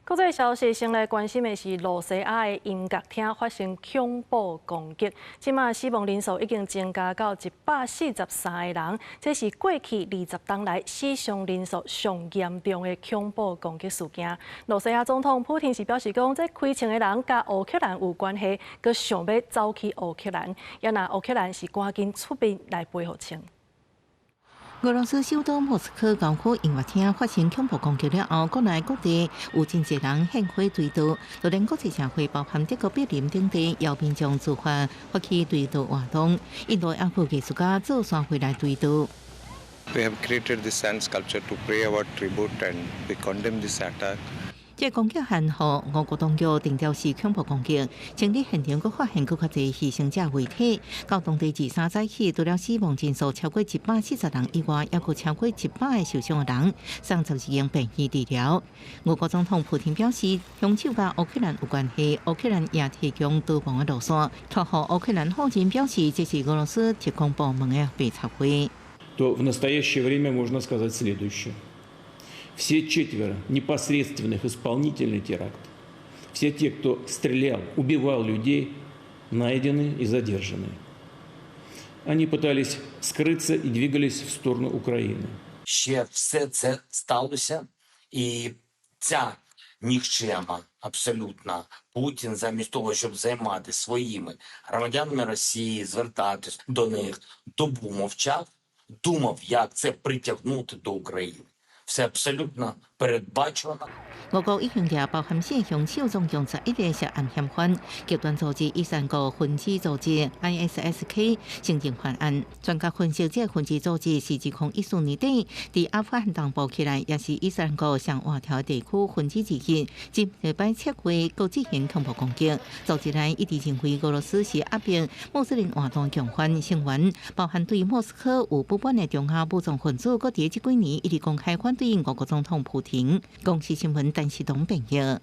國際消息，先來關心的是露西亞的音樂廳發生恐怖攻擊，這馬死亡人數已經增加到143個人，這是過去20冬來死傷人數上嚴重的恐怖攻擊事件。露西亞總統普廷是表示講，這開槍的人佮烏克蘭有關係，閣想欲走去烏克蘭，也若烏克蘭是趕緊出兵來賠予清。俄羅斯首都莫斯科郊區音樂廳發生恐怖攻擊了後，國內各地有真濟人獻花追悼，就連國際社會，包含德國柏林等地，有民眾自發發起追悼活動。印度也有藝術家做山花來追悼。 We have created this sand sculpture to pay our tribute and we condemn this attack. 這個攻擊案予俄國當局定調是恐怖攻擊，清理現場閣發現閣較濟犧牲者遺體。到當地23早起，除了死亡人數超過140人以外，猶閣超過100個受傷的人，送12間病院治療。俄國總統普廷表示，兇手佮烏克蘭有關係，烏克蘭也提供逃亡的路線。托予烏克蘭後人表示，這是俄羅斯特工部門的白賊話。 То в настоящее время можно сказать следующее. Все четверо непосредственных исполнителей теракта, все те, кто стрелял, убивал людей, найдены и задержаны. Они пытались скрыться и двигались в сторону Украины. Ще все це сталося, і ця нікчема абсолютно Путін, замість того, щоб займатися своїми громадянами Росії, звертатись до них, добу мовчав, думав, як це притягнути до України. Все абсолютно передбачувано. 俄國已經抓包含四個兇手，總共11個涉案嫌犯。極端組織伊斯蘭國分支組織 ISIS-K 承認犯案。專家分析，這個分支組織是2014年底佇阿富汗東部起來，也是伊斯蘭國上活躍地區分支之一。這禮拜策劃閣執行恐怖攻擊。組織內一直認為俄羅斯是壓迫穆斯林活動共犯成員，包含對莫斯科有不滿的中亞武裝分子，閣佇這幾年一直公開反對俄國總統普廷。公視新聞陳世東編譯。